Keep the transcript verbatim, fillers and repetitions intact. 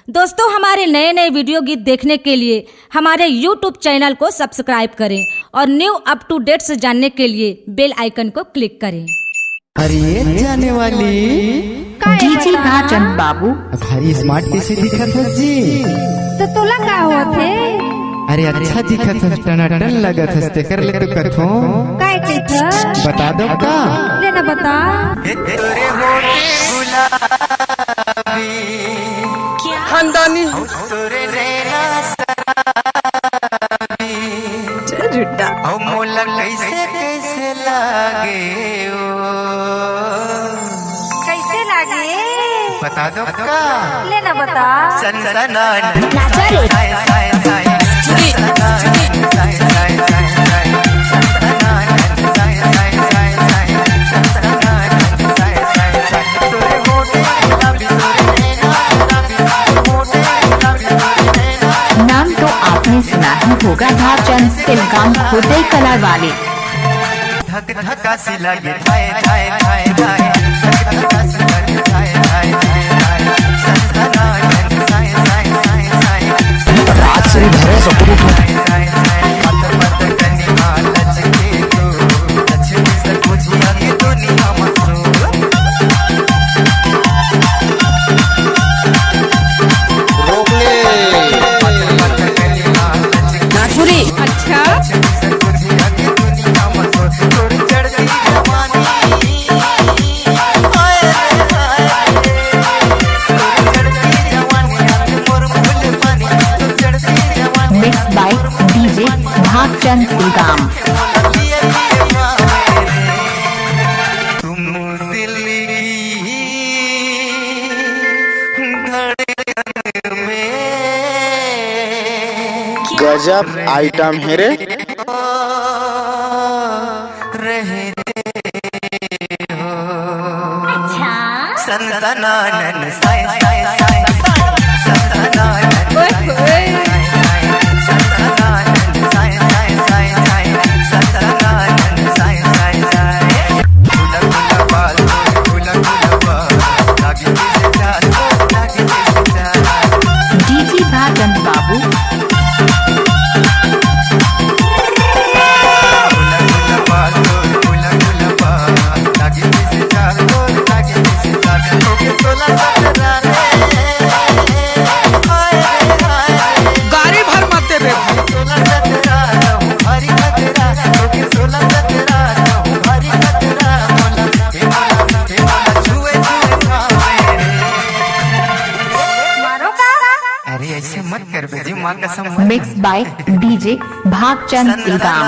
दोस्तों, हमारे नए नए वीडियो गीत देखने के लिए हमारे YouTube चैनल को सब्सक्राइब करें और न्यू अप टू डेट से जानने के लिए बेल आइकन को क्लिक करें। अरे ये जाने वाली। काय डीजे बता? भाचन बाबू। भारी स्मार्ट कैसे दिखत हस जी? तो तोला का होत हे? अरे अच्छा दिखत हस, टनाटन लगत हस, तेकर ले तो कथों। काय कहिथस? बता दो का? ले ना बता। ए तोरे होठे गुलाबी। खानदानी। तोरे नैना शराबी। चल झूठा। ओ मोला कैसे कैसे लागे ओ। कैसे लागे? बता दो का? ले ना बता। सनसनान। नाचा रे। नाम तो आपने सुना ही होगा, भाचन तिलगाम होटल कला वाले। धक धक आसी लागे, धाय धाय धाय धाय। धक धक आसी लागे, धाय धाय धाय धाय। सनसनान, साय साय साय साय। राजश्री भरे सपूत। रोक ले। नाचू रे। अच्छा। Mix by DJ Bhagchand Ilgam. तुम दिल की धड़कन में गजब आइटम हे रे। रहते हो। अच्छा। सनसनानन साय साय साय। सनसनानन ओए होए। डीजे भागन बाबू। गाड़ी भर मत देबे। मारो का? अरे ऐसे मत कर बे जी, माँ कसम मत। Mix by DJ Bhagchand इल्गाम।